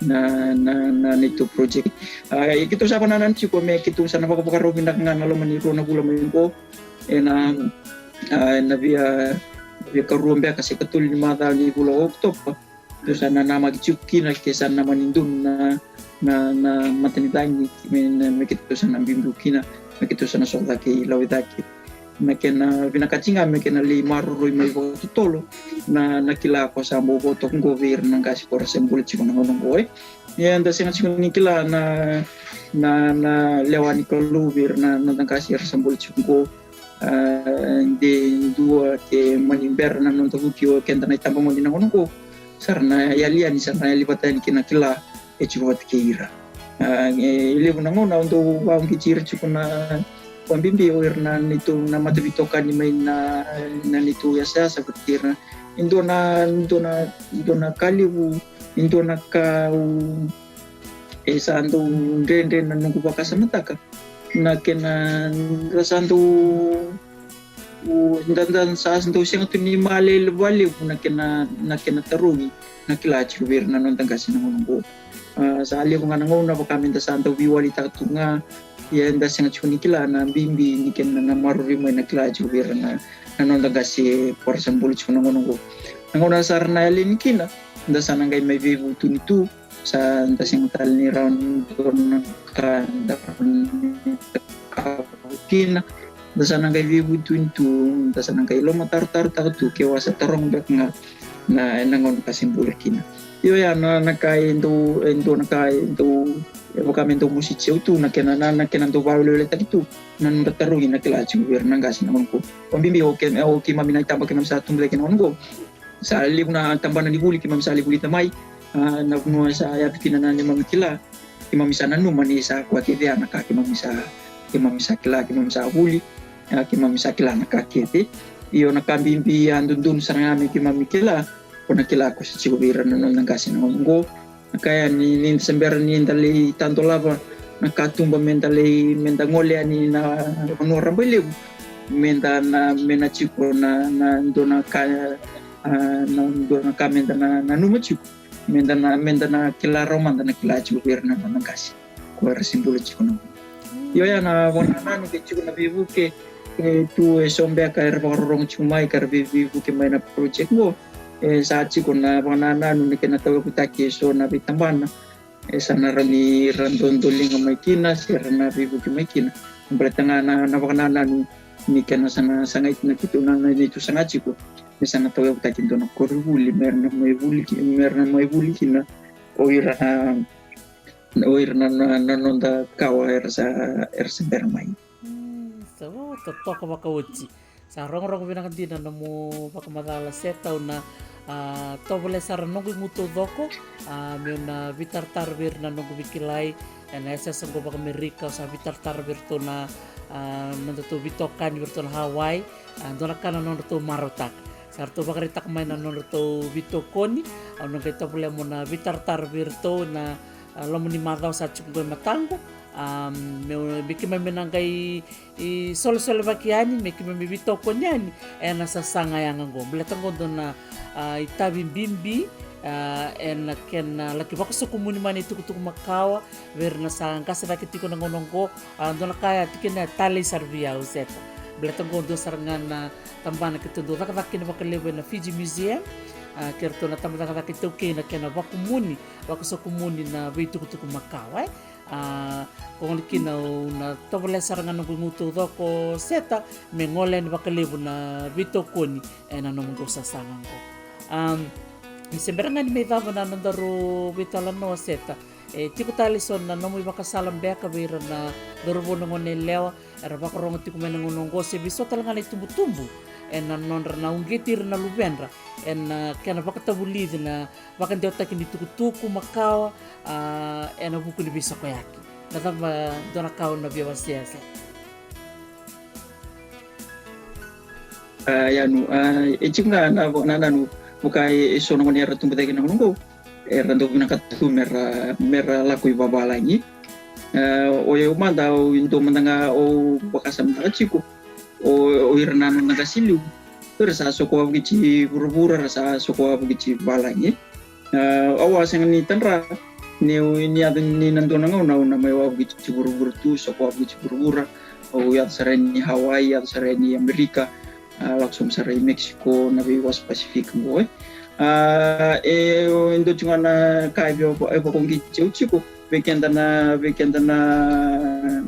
na, na, na neitou project. A, e keitou sa vanananu tiko me keitou sa na vakavakarau vinaka ga na loma ni rua na vula mai qo. Ena, a, ena via, via karua beka se katolu ni macawa ni vula o Okotova. Keitou sa na namaki tiko kina ke sa na mani donu na, na, na matanicagi me, me keitou sa na biubiu kina, me keitou sa na soko cake i Lau i cake. Me kena vinakati ga me kena lai maroroi mai vakatotolo na, na kila ko sa bau vo toka qo vei ira na qase ko ra se bula tiko na gauna qo, e. Ia da sega tiko ni kila na, na, na lewa ni Kalou vei ira na, na noda qase era sa bula tiko qo. a, de dua ke mani bera na noda vuki o keda na itabagone na gauna oqo, sa ra na yali yani, sa ra na yali vata yani kina kila e tiko vata kei ira. A, e levu na gauna au dau vauqeti ira tiko na, vakabibi o ira na neitou na mataveitokani mai na, na neitou yasayasa vata kei ira. E dua na, dua na, dua na ka levu, e dua na ka au, e sa dau dredre na noqu vakasamataka na kena, da sa dau, u, da, da sa dau sega tu ni male vakalevu na kena, na kena tarogi na kila tiko vei ira na noda qase na gauna oqo. A, sa levu ga na gauna vaka me da sa dau veiwalitaka tu ga, ia da sega tiko ni kila na bibi ni kena na maroroi mai na kila tiko vei ira na, na noda qase ko ra sa bula tiko na gauna oqo. Na gauna sa ra na yali yani kina, da sa na qai mai veivutuni tu, sa da sega tale ni rawa ni dua na ka da kina, da sa na qai veivutuni tu, da sa na qai lomatarotarotaka tu ke wa sa taroga beka ga na, na gauna ka se bula kina. Io, ya na, na ka e dau, e dua na ka e dau, e vaka me dau mositi au tu na kena, na, na kena dau vaweleweletaki tu na noda tarogi na kila tiko vei ira na qase na gauna oqo. Vakabibi o ke, o keimami na itaba keimami sa tubu cake na gauna oqo. Sa levu na tabana ni vuli keimami sa lai vulica mai, a, na vanua sa yaco kina na neimami kila, keimami sa nanuma ni sa koya kece ya na ka keimami sa, keimami sa kila, keimami sa vuli, a, keimami sa kila na ka kece. Io, na ka bibi a dodonu sara ga me keimami kila, ko na kila ko se tiko vei ira na noda qase na gauna oqo. Na ka ya ni, ni da se bera ni da lai tadolava na katuba me da lai, me da gole yani na vanua rabailevu, me da na, me na tiko na, na dua na ka, a, na dua na ka me da na, nanuma tiko, me da na, me da na kila rawa mada na kila tiko vei ira na noda qase ko era se bula tiko na. Io, ya na vakanananu ke tiko na veivuke, e, tu e so beka era vakarorogo tiko mai ka ra vei, veivuke mai na project qo. E sa tiko na vakanananu ni kena tauyavutaki e so na veitabana. E sa na rawa ni ra dodoliga mai kina se ra na veivuke mai kina. Baleta ga na, na vakanananu ni kena sa na sagai na keitou na, na neitou saga tiko. E sa na tauyavutaki dua na koronivuli me ra na mai vuli ki, me ra na mai vuli kina o ira na, o ira na, na, na noda kawa era sa, era sa bera mai. Mm, sa totoka vakaoti. Sa rogorogo vinaka dina na nomu vakamacala Seta. Au na, a, tovolea sara na noqu igu taucoko, a, meu na veitaratara vei ira na noqu veikilai ena yasayasa oqo vakaAmerika. Au sa veitaratara vei iratou na, a, nodratou veitokani vei iratou na Hawaii. A, dua na ka na nodratou marautaka. Sa ratou vakaraitaka mai na nodratou veitokoni. Au na qai tovolea meu na veitaratara vei iratou na, a, loma ni macawa sa tiko qo e mataqu. A, me, me keimami na qai, i, solesolevaki yani, me keimami veitokoni yani ena sasaga yaga qo. Baleta qo dua na, a, itavi bibi, a, ena kena laki vakasokumuni mai na itukutuku makawa vei ira na sa qase cake tiko na gauna oqo. A, dua na ka ya tikina ya talei sara vei au Seta. Baleta qo dua sara ga na tabana keitou dau cakacaka kina vakalevu ena Fiji Museum. A, kei ratou na tabacakacaka iTaukei na kena vakumuni, vakasokumuni na veitukutuku makawa, e. A, ko gona kina au na tovolea sara ga na noqu igu taucoko Seta me gole yani vakalevu na veitokoni ena nomu qo sasaga qo. A, ni se bera ga ni mai cava na nodaru veitalanoa Seta, e tiko tale eso na nomu ivakasala beka vei ira na cauravou, na goneyalewa era vakarogo tiko mai na gauna oqo, se vei so tale ga na itubutubu ena nodra na uqeti ira na luvedra ena kena vakatavulici na vakadewataki ni tukutuku makawa, a, ena vuku ni veisokoyaki. Na cava dua na ka o na via wasea Seta? A, ia nu, a, e tiko ga na, na, na, na, vaka e, e so na gone era tubu cake na gauna oqo, era dau vinakata tu me ra, me ra lako i vavalagi. A, o yau mada, au dau mada ga au vakasamataka tiko, o, o ira na noda qase i liu, era sa soko wavokiti vuravura, ra sa soko wavokiti vavalagi. A, au a sega ni tadra niu, ni yaco ni na dua na gauna au na mai wavokiti vuravura tu, soko wavokiti vuravura. Au yaco sara yani Hawaii, yaco sara yani Amerika, a, lako sobu sara i Mexico, na veiwasa Pacific qo, e. A, e, e dua tiko ga na ka e via, e vakauqeti au tiko vei keda na, vei keda na,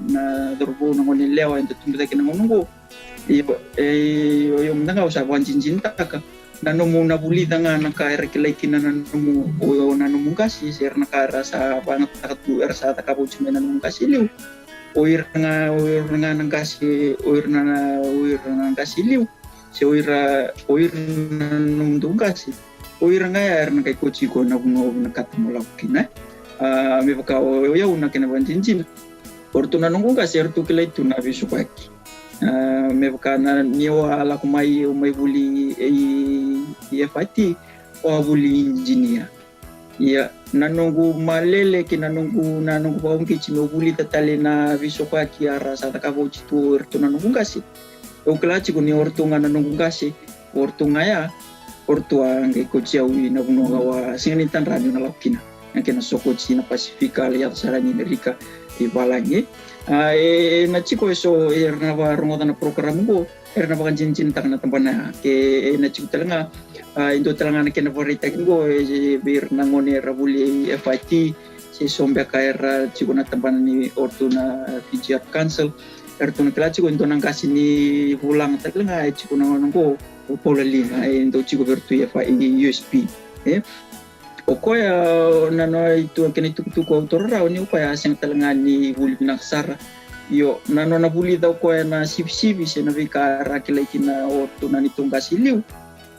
na cauravou, na goneyalewa eda tubu cake na gauna oqo. Io, e, io, io, mada ga au sa vakadinadinataka na nomu na vulica ga na ka era kilai kina na nomu, o, na nomu qase, se era na ka era sa vakayagataka tu, era sa cakava oti mai na nomu qase i liu. o ira ga, o ira ga na qase, o ira na, o ira na qase i liu, se o ira, o ira na nomudou qase, o ira ga ya era na qai kauti iko na vanua o vinakata mo lako kina. A, me vaka o, o yau na kena vakadinadina, o ratou na noqu qase, e ratou kilai tu na veisokoyaki. A, me vaka na, ni o a lako mai, o mai vuli i, i F I T, o a vuli idinia. Ia, na noqu malele kei na noqu, na noqu vakauqeti meu vulica tale na veisokoyaki a ra sa cakava oti tu o iratou na noqu qase. Au kila tiko ni o ratou ga na noqu qase, o ratou ga ya, o ratou a qai kauti au i na vanua au a sega ni tadra niu na lako kina. Na kena soko oti na Pasifika, lai yaco sara yani i Merika, i valagi. A, e, e na tiko eso era na vakarogoca na program qo, era na vakadinadinataka na tabana ya. Ke e na tiko tale ga, a, e dua tale ga na kena vakaraitaki qo, e, e, vei ira na gone era vuli i F I T, se so beka era tiko na tabana ni o ratou na Fiji Arts Council, eratou na kila tiko e dua na qase ni vulaga tale ga e tiko na gauna qo, o Paula Liga, e dau tiko vei ratou i F I, i U S P. E? O koya, na nona itu, kena itukutuku au taura rawa ni o koya a sega tale ga ni vuli vinaka sara. Io, na nona vulica o koya na sivisivi se na veika era kilai kina o ratou na neitou qase i liu,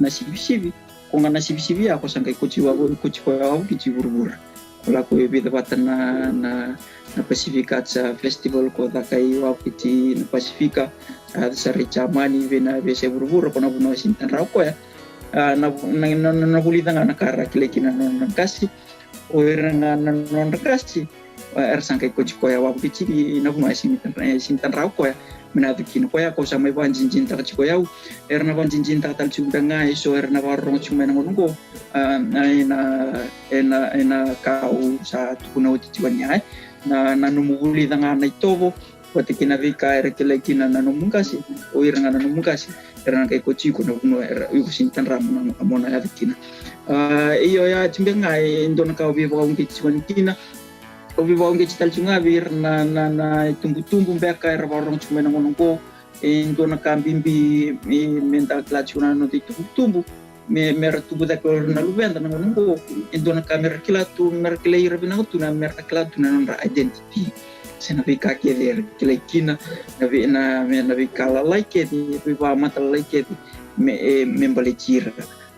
na sivisivi. Ko ga na sivisivi ya ko sa qai kauti, kauti koya wavokiti i vuravura. Ko lako e vica vata na, na, na Pacific Arts Festival, ko caka i wavokiti na Pasifika, a, sa ra i Jamani, vei na veiyasai vuravura, ko na vanua e sega ni tadra o koya. A, na, na, na, na, na vulica ga na ka ra kilai kina na nodra qase. O ira ga na nodra qase, a, era sa qai kauti koya wavokiti i na vanua e sega ni tadra, e sega ni tadra o koya me na yaco kina. Koya ko sa mai vakadinadinataka tiko o yau, era na vakadinadinataka tale tiko beka ga eso era na vakarorogo tiko mai na gauna qo. A, a, e na, e na, e na ka au sa tukuna oti tiko yani, e. Na, na nomu vulica ga na itovo vata kei na veika era kilai kina na nomu qase, o ira ga na nomu qase, era na qai kauti iko na vanua era, iko sega ni tadra mo na, mo na yaco kina. A, io, ya tiko beka ga e dua na ka au veivakauqeti tiko yani kina. Au veivakauqeti tale tiko ga vei ira na, na, na itubutubu beka era vakarorogo tiko mai na gauna qo. E dua na ka bibi, e, me da kila tiko na noda itubutubu, me, me ra tubu cake o ira na luveda na gauna qo, e dua na ka me ra kila tu, me ra kilai ira vinaka tu, na me ra kila tu na nodra identity. Se na veika kece era kilai kina, na vei, na, me, na veika lalai kece, veivakamatalalai kece, me, e, me baleti ira.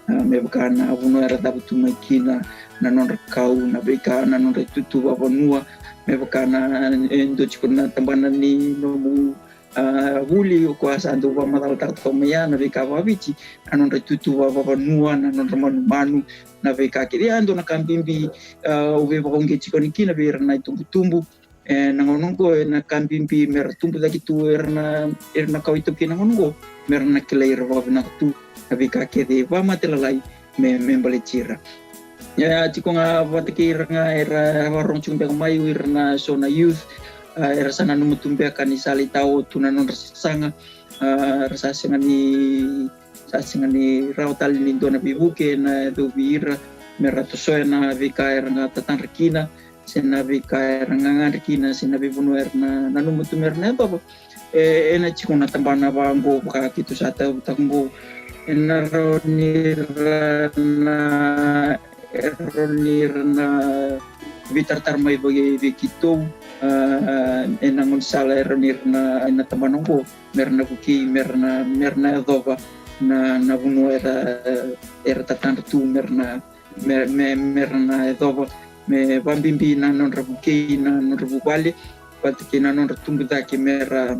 A, me vaka na vanua era cavu tu mai kina, na nodra kau, na veika, na nodra itutu vakavanua, me vaka na, e, dua tiko na tabana ni nomu, a, vuli, o koya sa dau vakamacalataka toka mai ya na veika vakaviti, na nodra itutu vakavanua, na nodra manumanu, na veika kece. Ia, dua na ka bibi, a, au veivakauqeti tiko yani kina vei ira na itubutubu. E, na gauna qo, e na ka bibi me ra tubu cake tu ira na, ira na kawa iTaukei na gauna qo, me ra na kilai ira vakavinaka tu na veika kece e vakamatalalai me, me baleti ira. Ia, tiko ga vata kei ira ga era vakarorogo tiko beka mai, o ira na so na youth, a, era sa nanuma tu beka ni sa lai tao tu na nodra sasaga, a, era sa sega ni, sa sega ni rawa tale ni dua na veivuke na yacovi ira me ra tosoya na veika era ga tatadra kina, se na veika era gagadre kina, se na veivanua era na, nanuma tu me ra na yacova. E, e na tiko na tabana vaqo vaka keitou sa tauyavutaka qo. E na rawa ni ra na, e rawa ni ra na veitaratara mai vei, vei keitou, a, e na gaunisala e rawa ni ra na, e na tabana qo, me ra na vukei, me ra na, me ra na yacova na, na vanua era, era tatadra tu, me ra na me, me, me ra na yacova, me vakabibi na nodra vukei, na nodra vuvale, vata kei na nodra tubu cake, me ra,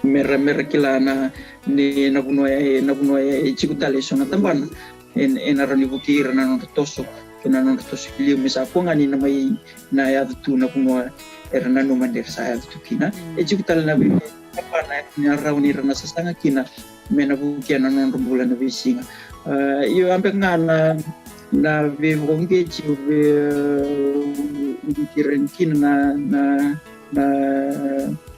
me ra, me ra kila na, ni na vanua e, na vanua e tiko tale e so na tabana e, e na rawa ni vukei ira na nodra toso, kei na nodra toso i liu, me sa kua ga ni na mai na yaco tu na vanua era nanuma ni ra sa yaco tu kina. E tiko tale na vei, na tabana e na rawa ni ra na sasaga kina me na vukea na nodra bula na veisiga. A, io, a beka ga na, na veivakauqeti au vei, au vei ira kina na, na, na,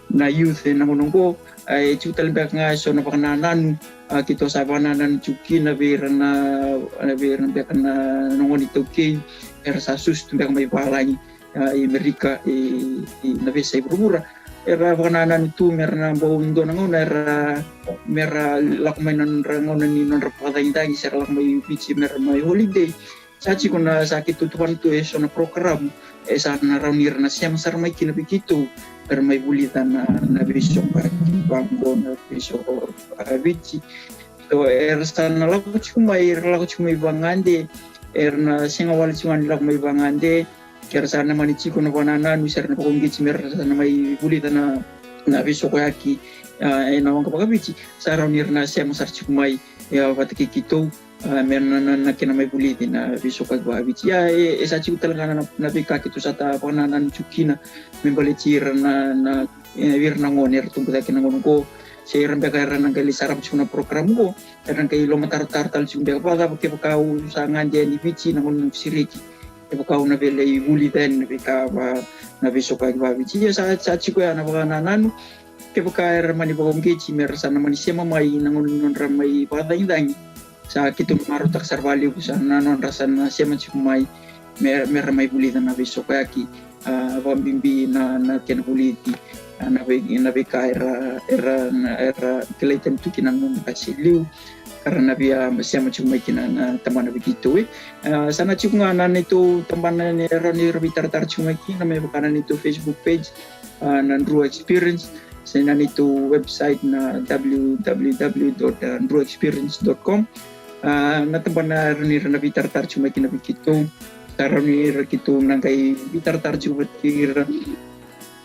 na youth e na gauna oqo. A, e tiko tale beka ga e so na vakanananu, a, keitou sa vakanananu tiko kina vei ira na, vei ira beka na, na gone iTaukei era sa susu tu beka mai valagi, a, i Amerika, i, i na veiyasai vuravura. Era vakanananu tu me ra na bau dua na gauna era, me ra lako mai na nodra gauna ni nodra vakacagicagi, se ra lako mai Viti me ra mai holiday. Sa tiko na, sa keitou tuvana tu eso na program e sa na rawa ni ra na sema sara mai kina vei keitou, era mai vulica na, na veisoqo vaqo, na veisoqo a Viti. So era sa na lako tiko mai, era lako tiko mai vagade, era na sega wale tiko ga ni lako mai vagade, ke ra sa na mani tiko na vakanananu, se ra na vakauqeti me ra sa na mai vulica na, na veisoqoyaki, a, ena waqa vakaViti, sa rawa ni ra na sema sara tiko mai, e, vata kei keitou, a, me na, na, na kena mai vulici na veisoqoyaki vakaViti. Ia, e, e sa tiko tale ga na, na veika keitou sa ta vakanananu tiko kina me baleti ira na, na, e, ira na gone era tubu cake na gauna oqo, se ira beka era na qai lai sarava tiko na program oqo, era na qai lomatarotaro tale tiko beka, vakacava kevaka au sa gade yani Viti na gauna na sereki, kevaka au na via lai vulica yani na veika va, na veisoqoyaki vakaViti. Ia sa, sa tiko ya na vakanananu, kevaka era mani vakauqeti me ra sa na mani sema mai na gauna ni nodra mai vakacagicagi, sa keitou na marautaka sara vakalevu sa na nodra sa na sema tiko mai me, me ra mai vulica na veisoqoyaki, a, vakabibi na, na kena vulici, a, na vei, na veika era, era, na, era kilai tani tu kina na nodra qase e liu, ka ra na via sema tiko mai kina na tabana vei keitou, e. A, sa na tiko ga na neitou tabana ni rawa ni ra veitaratara tiko mai kina me vaka na neitou Facebook page, a, na Drua Experience, se na neitou website na w w w dot drua experience dot com. A, na tabana rawa ni ra na veitaratara tiko mai kina vei keitou. Sa rawa ni ra keitou na qai veitaratara tiko vata kei ira.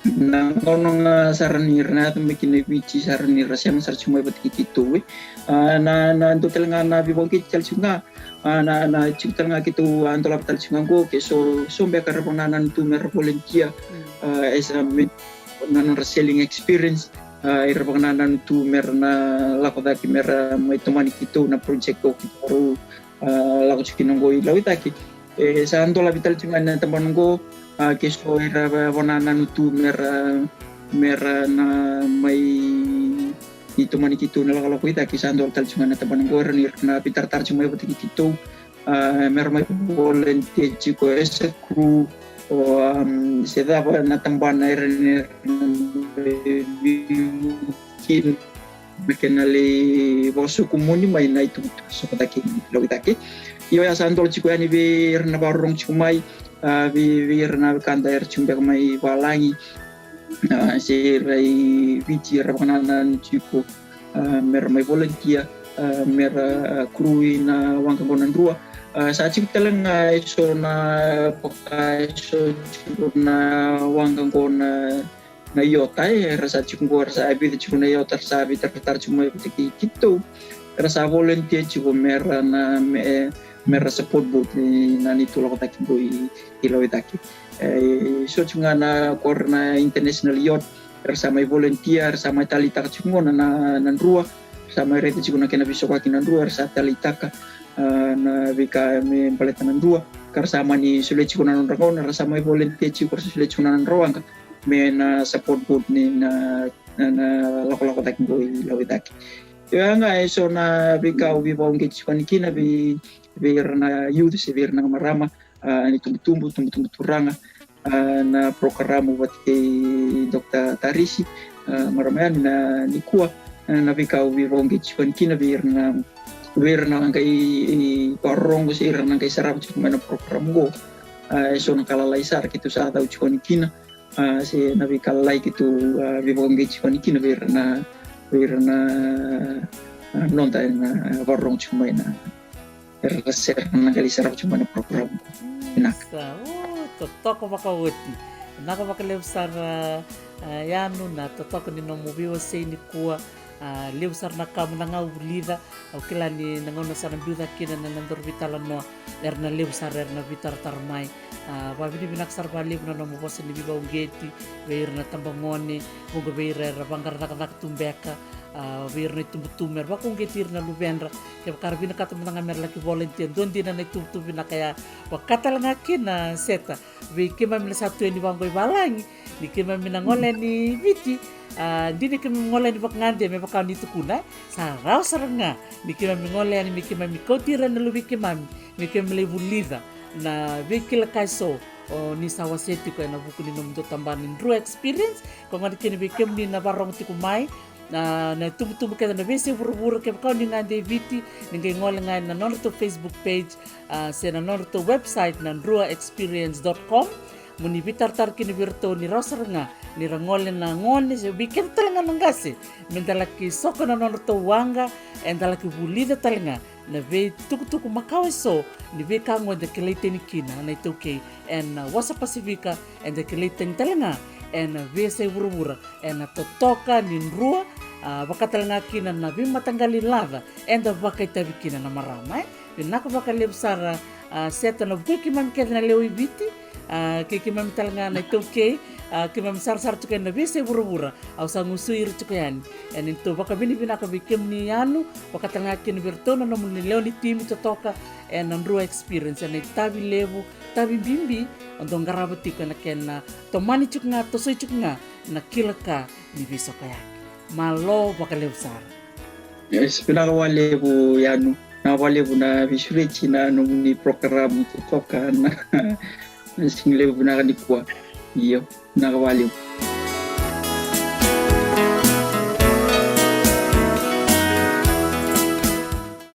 Na gauna ga sa rawa ni ra na yaco mai kina Viti, sa rawa ni ra sema sara tiko mai vata kei keitou, e. A, na, na dua tale ga na veivakauqeti tale tiko ga, a, na, na tiko tale ga keitou a dolava tale tiko ga oqo, ke so, so beka ra vakanananu tu me ra volunteer, a, as a me, na nodra selling experience, a, era vakanananu tu me ra na lako cake me ra mai tomani keitou na project o keitou, a, lako tiko kina oqo i Laucake. E sa dolavi tale tiko ga na tabana oqo, a, ke so era va, vakanananu tu me ra, me ra na mai tomani keitou na lakolako i cake, sa dola tale tiko ga na tabana oqo, era ni ra na veitaratara tiko mai vata kei keitou, a, me ra mai volunteer tiko as a crew, o, am, se cava na tabana era ni ra na veivuke kina, me kena lai vakasokumuni mai na itubutubu soko cake i Laucake. Io, ya sa dola tiko yani vei ira na vakarorogo tiko mai, a, vei, vei ira na wekada era tiko beka mai valagi, a, se ira i Viti era vakanananu tiko, a, me ra mai volunteer, a, me ra, a, crew i na waqa qo na Drua. A, sa tiko tale ga eso na, vaka eso tiko na waqa qo na, na iota, e, era sa tiko qo, era sa vica tiko na iota, era sa veitaratara tiko mai vata kei keitou. Era sa volunteer tiko me ra na, me, me ra support boat ni na neitou lako cake qo i, i Laucake. E, so tiko ga na ko ira na international yacht, era sa mai volunteer, era sa mai taleitaka tiko qo na, na, na Drua, era sa mai raica tiko na kena veisoqoyaki na Drua, era sa taleitaka, a, na veika me baleta na Drua, ka ra sa mani solia tiko na nodra gauna, era sa mai volunteer tiko, era sa solia tiko na nodra waqa me na support boat ni na, na, na lakolako cake qo i Laucake. Io, ya ga eso na veika au veivakauqeti tiko yani kina vei, vei ira na youth se vei ira na marama, a, ni tubutubu, tubutubu turaga, a, na program vata kei Doctor Tarisi, a, marama yani na nikua, a, na veika au veivakauqeti tiko yani kina vei ira na, vei ira na qai, e, vakarorogo se ira na qai sarava tiko mai na program qo. A, eso na ka lalai sara keitou sa cau tiko yani kina, a, se na veika lalai keitou, a, veivakauqeti tiko yani kina vei ira na, vei ira na, a, noda na vakarorogo tiko mai na, era sera na qai sarava tiko mai na program. Vinaka. Sa, o, totoka vakaoti. Vinaka vakalevu sara, a, Yanu, na totoka ni nomu veiwasei nikua. A, levu sara na ka mo na ga vulica. Au kila ni na gauna sa na biu cake kina na, na nodaru veitalanoa, era na levu sara era na veitaratara mai. A, vakavinavinaka sara vakalevu na nomu vosa ni veivakauqeti vei ira na tabagone, vuqa vei ira era vaqara cakacaka tu beka, a, vei ira na itubutubu me ra vakauqeti ira na luvedra. Kevaka ra vinakata mada ga me ra laki volunteer, dua dina na itubutubu vinaka ya. Vaka tale ga kina, Seta, vei keimami na sa tu yani vaqo i valagi, ni keimami na gole yani Viti, a, dina keimami gole yani vakagade me vaka ni tukuna, e, sa rawa sara ga ni keimami gole yani me keimami kauti ira na luvei keimami me keimami lai vulica na veikilaka eso o ni sa wasea tiko ena vuku ni nomudou tabana ni Drua Experience. Ko gona kina vei kemuni na vakarorogo tiko mai, na, na tubutubu kece na veisei vuravura, kevaka o ni gade i Viti, ni qai gole ga ena nodratou Facebook page, a, se na nodratou website na drua experience dot com. Mo ni veitaratara kina vei iratou ni rawa sara ga ni ra gole na gone se vei keda tale ga na qase, me da laki soko na nodratou waqa, eda laki vulica tale ga na veitukutuku makawa eso ni veika oqo eda kilai tani kina na iTaukei ena Wasa Pasifika, eda kilai tani tale ga ena veiyasai vuravura, ena totoka ni drua, a, vaka tale ga kina na veimataqali laca eda vakaitavi kina na marama, e. Vinaka vakalevu sara, a, Seta, na vukui keimami kece na lewe i Viti, a, kei keimami tale ga na iTaukei, a, keimami sarasara tiko yani na veiyasai vuravura, au sa gusui ira tiko yani. E, ni tou vakavinavinaka vei kemuni Yanu, vaka tale ga kina vei iratou na nomuni lewe ni timi totoka ena Drua Experience, ena itavi levu, tavi bibi o dou qarava tiko ena kena tomani tiko ga, tosoi tiko ga na kila ka ni veisokoyaki. Malo vakalevu sara. Yes, vinaka vakalevu Yanu. Vinaka vakalevu na veisureti na nomuni porokaramu totoka na, na siga levu vinaka nikua. Io, vinaka vakalevu.